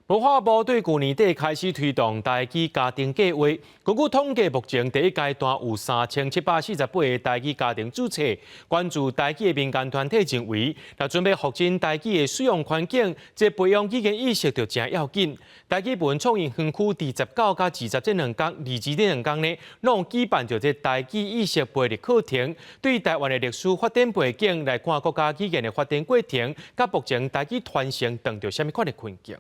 文化部對舊年底開始推動台語家庭計劃，根據統計，目前第一階段有3748個台語家庭註冊。關注台語的民間團體認為，若準備復振台語的使用環境，這培養語言意識就誠要緊。台語文創園區佇19佮20這兩工，二這兩工呢，攏舉辦著這台語意識培育課程，對台灣的歷史發展背景來看，國家語言的發展過程，佮目前台語傳承遇著啥物款的困境。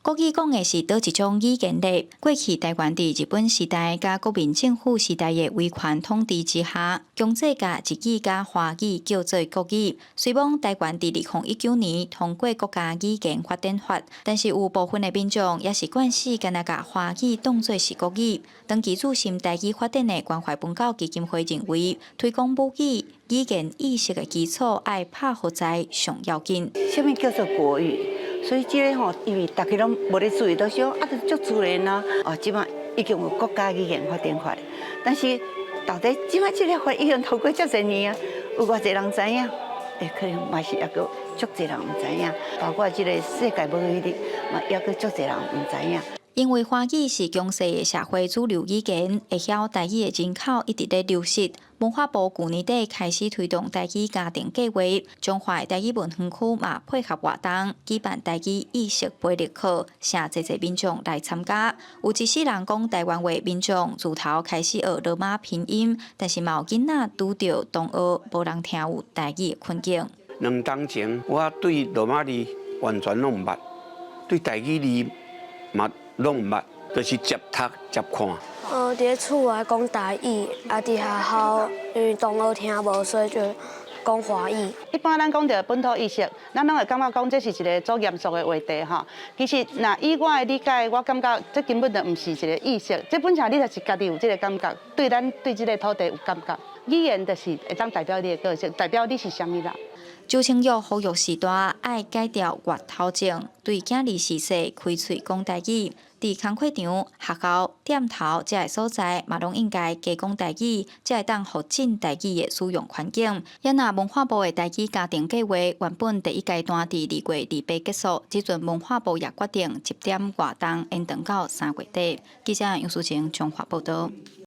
國語講的是佗一種語言咧？過去台灣佇日本時代佮國民政府時代的威權統治之下，強制共日語佮華語叫做國語。雖罔台灣佇2019年通過國家語言發展法，但是有部分的民眾猶是慣勢干焦共華語當做是國語。長期注心台語發展的關懷文教基金會認為，推廣母語語言意識的基礎愛拍予在上要緊。啥物叫做國語？所以這个吼，因為大家攏無咧注意，都想啊，就足自然啊。哦，這馬已經有國家語言發展法，但是到底這馬這个法已經通過遮濟年啊，有偌濟人知影？欸，可能嘛是猶閣足濟人毋知影，包括這個世界母語日，嘛猶閣足濟人毋知影。因為華語是強勢的社會主流語言，會曉台語的人口一直咧流失。文化部舊年底開始推動台語家庭計劃，彰化台語文園區嘛配合活動，舉辦台語意識培育課，誠濟濟民眾來參加。有一世人講台灣話民眾自頭開始學羅馬拼音，但是嘛有囡仔拄著同學無人聽有台語的困境。 2冬前，我對羅馬字完全攏毋捌，對台語字嘛攏毋捌，就是接讀接看。佇咧厝內講台語，啊，佇學校因為同學聽無，所以就講華語。一般咱講著本土意識，咱攏會感覺講這是一個足嚴肅的話題吼。其實，若以我的理解，我感覺這根本就毋是一個意識，這本身你就是家己有這個感覺，對咱對這個土地有感覺。語言就是會當代表你的個性，代表你是啥物人。周清玉呼籲序大愛改掉越頭症，對囝兒時細開喙講台語，佇工課場、學校、店頭這个所在，嘛攏應該加講台語，才會當復振台語的使用環境。也若文化部的台語家庭計劃原本第一階段佇2月28結束，這陣文化部也決定集點活動延長到3月底。記者楊淑晴彰化報導。